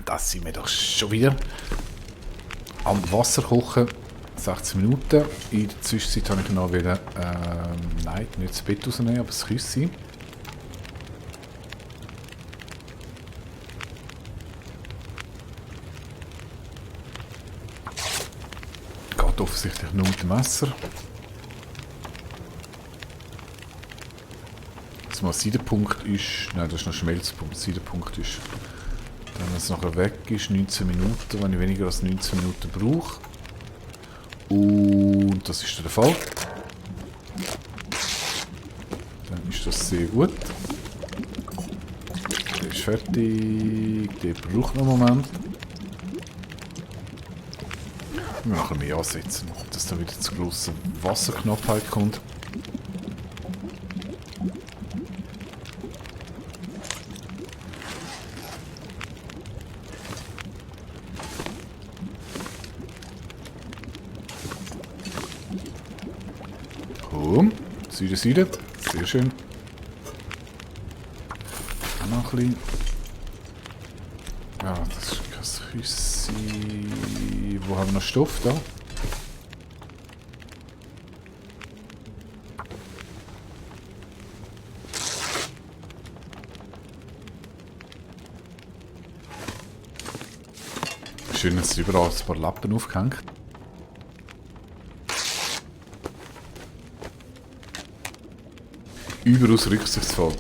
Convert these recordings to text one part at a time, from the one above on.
das sind wir doch schon wieder. Am Wasser kochen, 16 Minuten. In der Zwischenzeit habe ich noch wieder, nein, nicht das Bett rausnehmen, aber das Küsschen. Geht offensichtlich nur mit dem Messer. Dass mal Seidenpunkt ist, nein, das ist noch Schmelzpunkt. Seidenpunkt ist, wenn es nachher weg ist, 19 Minuten, wenn ich weniger als 19 Minuten brauche. Und das ist der Fall. Dann ist das sehr gut. Der ist fertig. Der braucht noch einen Moment. Ich muss nachher mehr ansetzen, dass da wieder zu grosse Wasserknappheit kommt. Seite. Sehr schön. Noch ein bisschen. Ja, das ist kein Küssi. Wo haben wir noch Stoff da? Schön, dass überall ein paar Lappen aufgehängt. Überaus rücksichtsvoll.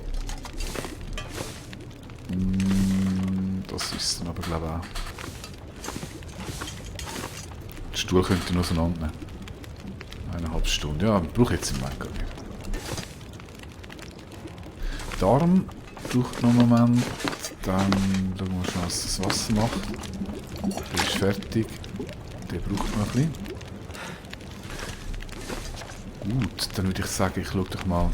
Das ist es dann aber, glaube ich, auch. Den Stuhl könnte ich noch auseinandernehmen. 1,5 Stunden. Ja, brauche ich jetzt im Moment gar nicht. Darm braucht noch einen Moment. Dann schauen wir schnell, was das Wasser macht. Der ist fertig. Der braucht noch ein bisschen. Gut, dann würde ich sagen, ich schaue doch mal.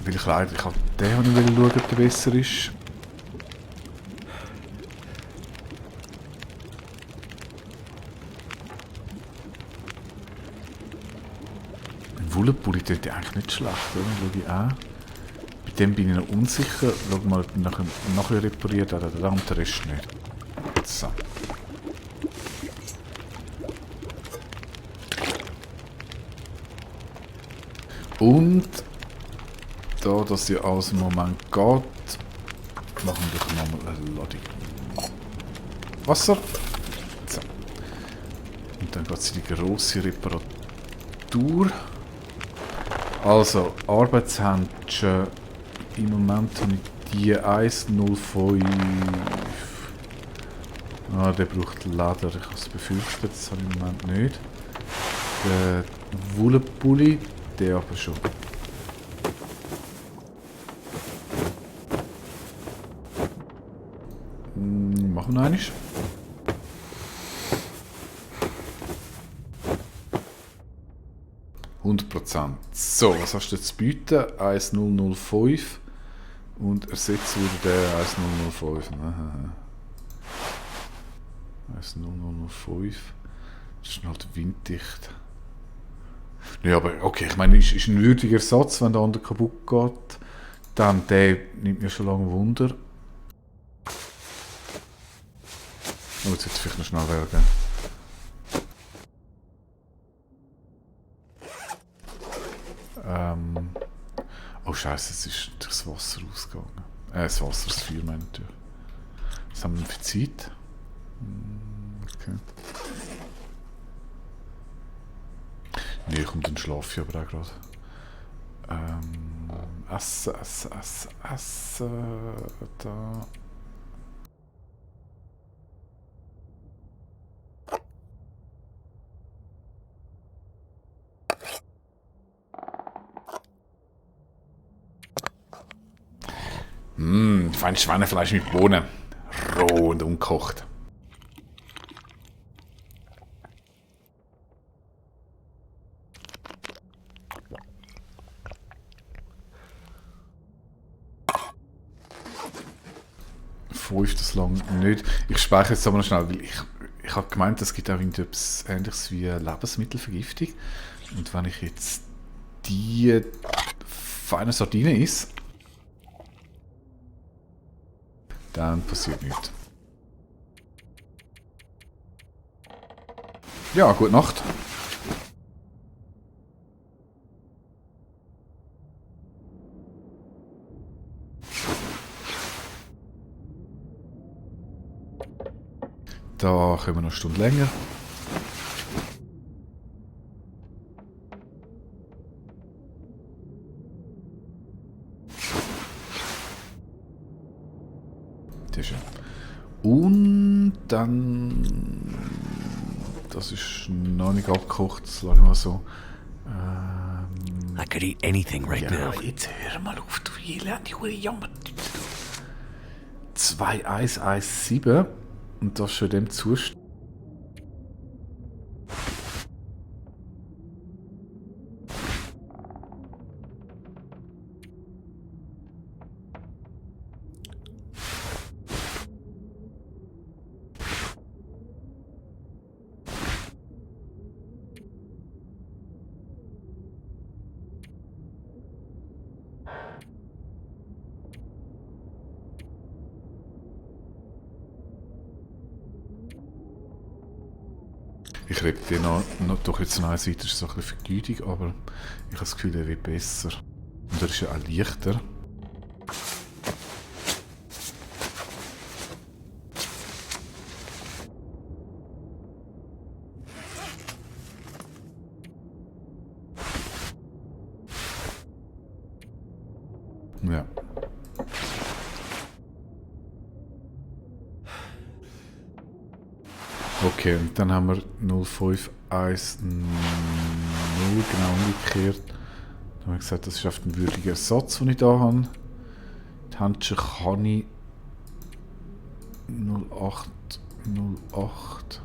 Weil ich leider, ich habe den nicht schauen, ob der besser ist. Ein Wollenpulli tut eigentlich nicht schlecht, oder? Schau ich auch. Bei dem bin ich noch unsicher. Schau mal, ob er nachher repariert hat oder der Rest nicht. So. Und da das ja alles im Moment geht, machen wir doch nochmal eine Ladung Wasser. So. Und dann geht es in die grosse Reparatur. Also, Arbeitshändchen. Im Moment habe ich die 105. Ah, der braucht Leder. Ich habe es befürchtet, das habe ich im Moment nicht. Der Wollenpulli, der aber schon. Machen wir noch einmal. %. So, was hast du jetzt zu bieten? 1005 und ersetzt wieder den 1005. 1005. Das ist halt winddicht. Ja, aber okay, ich meine, ist ein würdiger Ersatz, wenn der andere kaputt geht. Dann der nimmt mir schon lange Wunder. Oh, jetzt vielleicht noch schnell werden. Oh Scheiße, es ist durchs Wasser ausgegangen. Das Wasser, das Feuer meine ich natürlich. Was haben wir denn für Zeit? Okay. Nee, komm, dann schlafe ich aber auch gerade. Essen. Da. Feines Schweinefleisch mit Bohnen. Roh und ungekocht. Das lang nicht. Ich speichere jetzt aber noch schnell, weil ich habe gemeint, es gibt auch etwas Ähnliches wie Lebensmittelvergiftung. Und wenn ich jetzt die feine Sardine esse, dann passiert nichts. Ja, gute Nacht. Da können wir noch eine Stunde länger. Das ist schön. Und dann... Das ist noch nicht abgekocht, das lasse ich mal so. I could eat anything right Ja, now. jetzt hör mal auf, du elende Jammer. 2117 und das schon in dem Zustand. Ich rede dir noch doch jetzt noch eins weiter, ist so ein bisschen Vergütung, aber ich habe das Gefühl, er wird besser. Und er ist ja auch leichter. Ja. Okay, und dann haben wir 0510, genau umgekehrt. Dann haben wir gesagt, das ist auf den würdigen Ersatz, den ich da habe. Die Handschuhe kann ich 0808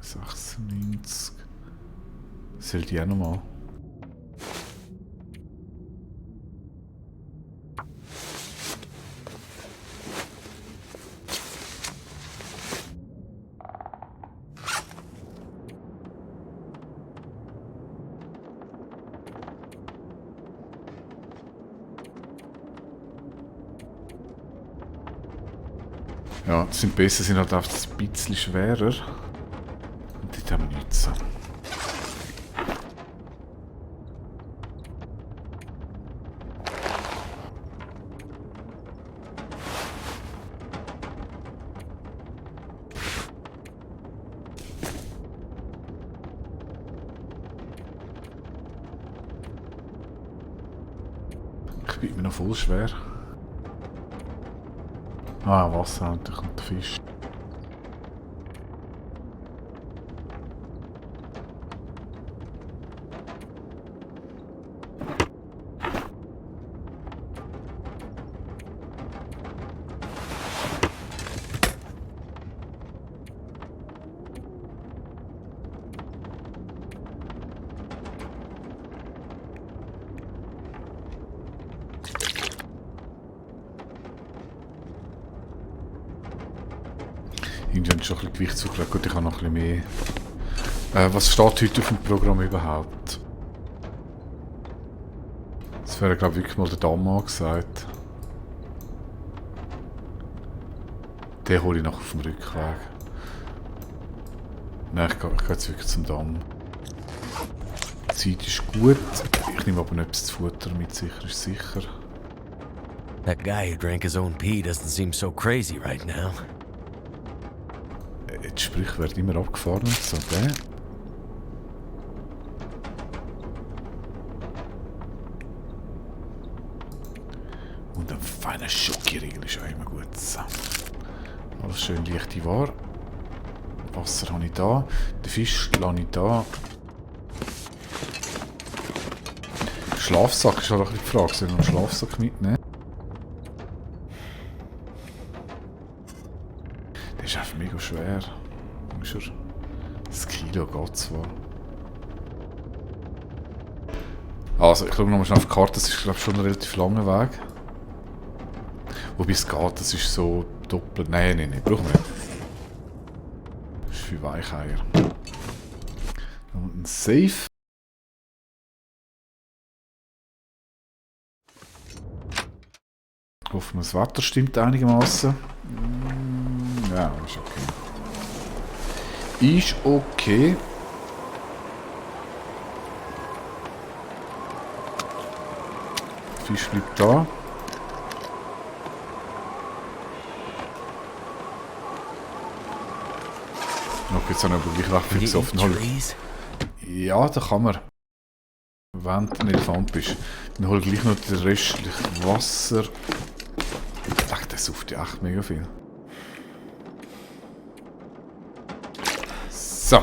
96. Soll die auch nochmal? Ja, die sind besser, sind halt einfach ein bisschen schwerer. Und dort haben wir nichts. Ich bin mir noch voll schwer. Ah, Wasser, und da kommt der Fisch. Irgendwie habe ich schon ein bisschen Gewicht zugelegt. Gut, ich habe noch ein bisschen mehr. Was steht heute auf dem Programm überhaupt? Das wäre, glaube ich, wirklich mal der Damm gesagt. Den hole ich noch auf dem Rückweg. Nein, ich gehe jetzt wirklich zum Damm. Die Zeit ist gut. Ich nehme aber noch etwas zu Futter mit, sicher ist sicher. That guy who drank his own pee doesn't seem so crazy right now. Jetzt sprich, wird immer abgefahren. So, der. Und ein feiner Schokoriegel ist auch immer gut. So. Alles schön leichte Ware. Wasser habe ich da. Den Fisch lasse ich da. Schlafsack ist auch ein bisschen die Frage. Soll ich noch einen Schlafsack mitnehmen? Der ist einfach mega schwer. Das Kilo geht zwar. Also, ich schaue nochmal schnell auf die Karte. Das ist, glaube ich, schon ein relativ langer Weg. Wobei es geht, das ist so doppelt. Nein, brauchen wir nicht. Das ist für Weicheier. Und ein Safe. Hoffen wir, das Wetter stimmt einigermaßen. Ja, ist okay. Ist okay. Fisch bleibt da. Okay, jetzt haben wir aber gleich recht viel gesoffen. Ja, da kann man. Wenn du ein Elefant bist, dann hol gleich noch den restlichen Wasser. Ach, das sauft ja echt mega viel. So.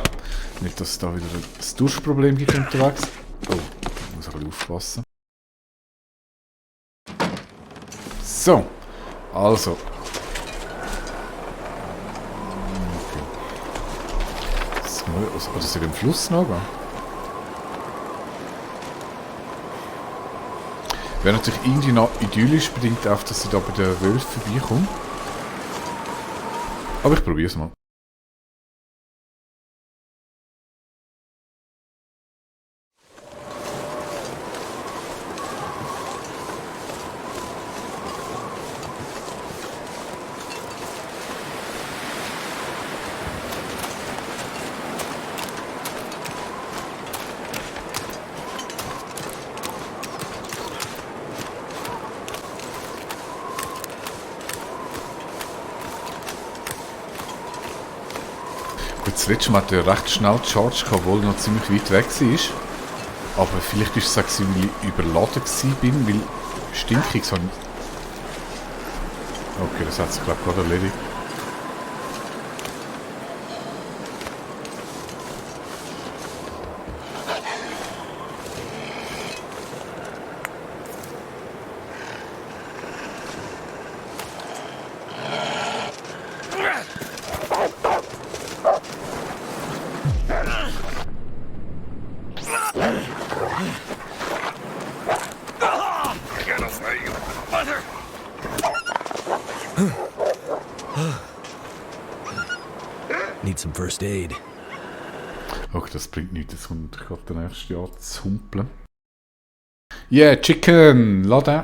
Nicht, dass es da wieder ein Durchproblem gibt unterwegs. Oh, ich muss ein bisschen aufpassen. So. Also. Okay. Oder soll ich im Fluss noch gehen? Wäre natürlich irgendwie noch idyllisch, bedingt auf, dass ich da bei den Wölfen vorbeikomme. Aber ich probiere es mal. Das letzte Mal hatte ich recht schnell Charge gehabt, obwohl er noch ziemlich weit weg war. Aber vielleicht war es auch, weil ich überladen war, weil stinkig so. Okay, das hat sich glaube ich gerade erledigt. Need some first aid. Okay, das bringt nichts, jetzt kommt gerade der nächste Jahr zu humpeln. Yeah, Chicken! Laden!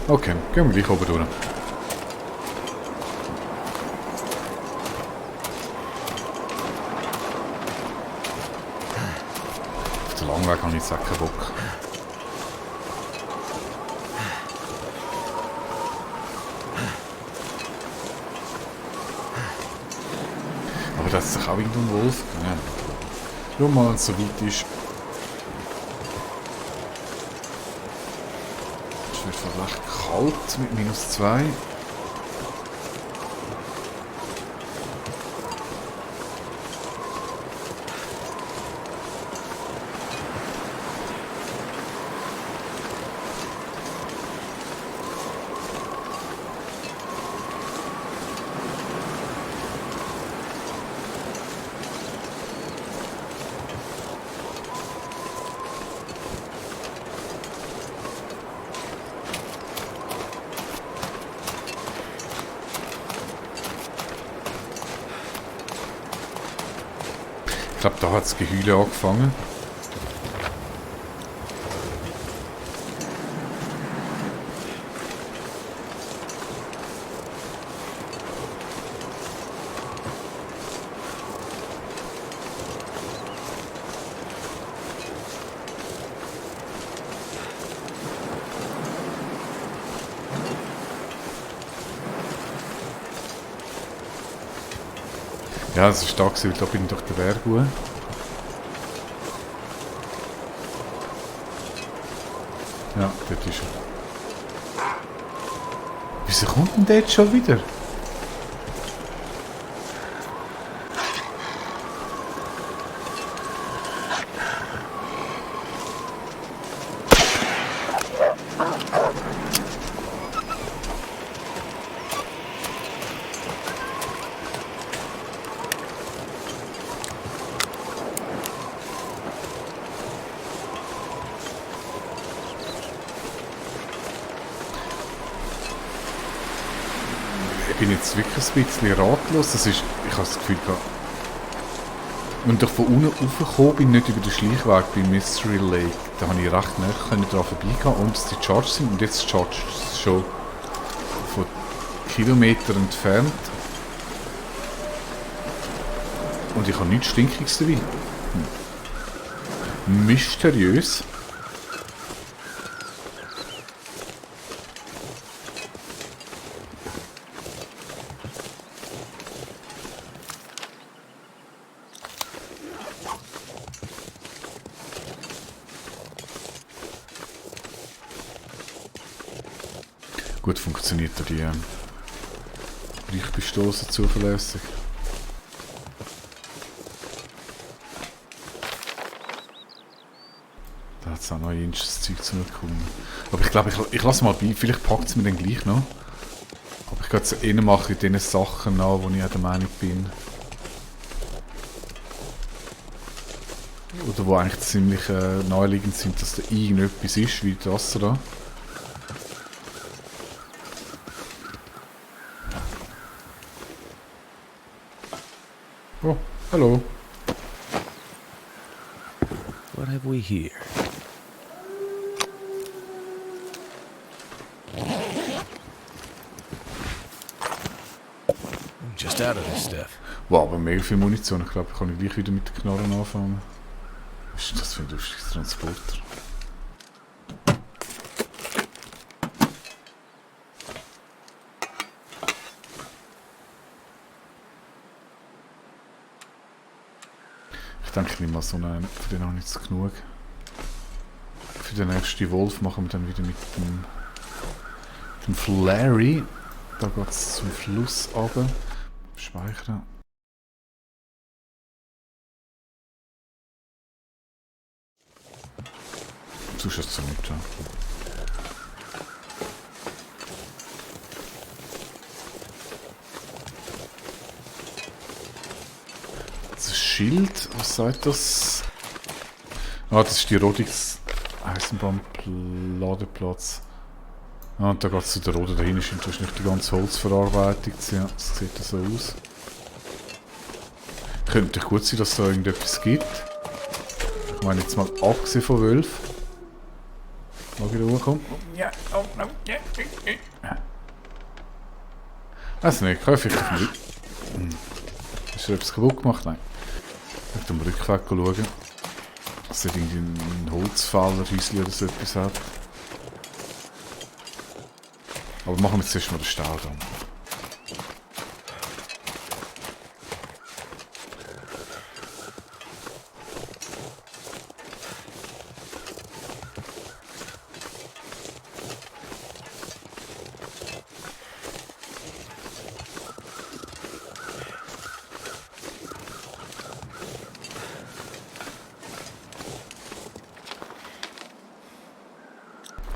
Okay, gehen wir gleich oben durch. Auf den langen Weg habe ich jetzt auch keinen Bock. Aber das ist sich auch irgendwo ein Wolf. Ja. Schau mal, wenn es so weit ist. Es wird fast recht kalt mit -2. Ich glaube, da hat das Gehüle angefangen. Ja, es ist da gewesen, weil da bin ich durch den Berg hoch. Ja, dort ist er. Wieso kommt denn der jetzt schon wieder? Ich bin jetzt wirklich ein bisschen ratlos. Das ist, ich habe das Gefühl gehabt, wenn ich von unten raufgekommen bin, nicht über den Schleichweg bei Mystery Lake, da habe ich recht nah daran vorbeigehen, ohne dass die charged sind. Und jetzt charged es schon von Kilometer entfernt. Und ich habe nichts Stinkiges dabei. Mysteriös. Gut funktioniert da die Brechbestoßen zuverlässig. Da hat es auch noch ein das Zeug zu bekommen. Aber ich glaube, ich lasse mal bei. Vielleicht packt es mir dann gleich noch. Aber ich gehe jetzt eher mache ich diesen Sachen an, wo ich auch der Meinung bin. Oder wo eigentlich ziemlich naheliegend sind, dass da irgendetwas ist, wie das da. Oh, hallo. What have we here? I'm just out of this stuff. Wow, aber mega viel Munition. Ich glaube, ich kann gleich wieder mit den Knarren anfangen. Was ist das für ein lustiges Transporter? Ich denke, ich nehme mal so einen. Für den habe ich jetzt genug. Für den nächsten Wolf machen wir dann wieder mit dem Flary. Da geht es zum Fluss runter. Speichern. Sonst ist es nicht. Ja. Das Schild, was sagt das? Ah, das ist die Rodix Eisenbahnladeplatz. Ah, und da geht es zu der Rode, dahinter ist wahrscheinlich die ganze Holzverarbeitung. Ja, das sieht so aus. Könnte gut sein, dass es da irgendetwas gibt. Ich meine jetzt mal abgesehen von Wölfen. Mag ich da hochkommen? Ja, oh, no, ja, ja. Weiß nicht, kann ich vielleicht auf dem Ist er etwas kaputt gemacht? Nein. Auf dem Rückweg schauen. Dass er irgendwie ein Holzfällerhäuschen oder so etwas hat. Aber machen wir jetzt erstmal den Staudamm.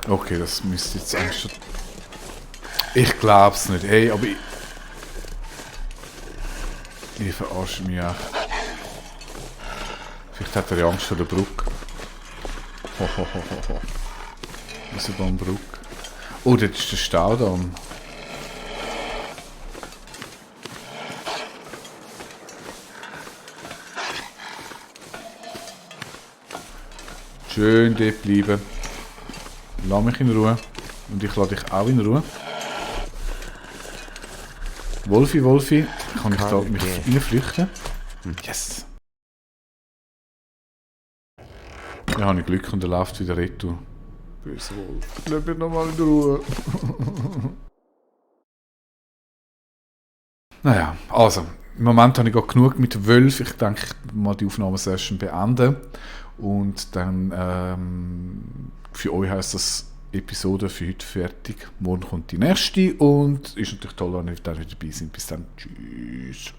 Okay, das müsste jetzt eigentlich schon... Ich glaub's nicht, ey, aber ich verarsche mich auch. Vielleicht hat er ja Angst vor der Brücke. Hohohoho. Eisenbahnbrücke. Oh, dort ist der Staudamm. Schön dort bleiben. Lass mich in Ruhe. Und ich lasse dich auch in Ruhe. Wolfi, Wolfi, kann ich da mich reinflüchten? Yes! Ja, habe ich Glück und er läuft wieder retour. Böser Wolf. Lass mich nochmal in Ruhe. Naja, also, im Moment habe ich gerade genug mit Wölfen. Ich denke, ich mal die Aufnahmesession beenden. Und dann, für euch heisst das Episode für heute fertig. Morgen kommt die nächste und ist natürlich toll, wenn ihr dann wieder dabei seid. Bis dann. Tschüss.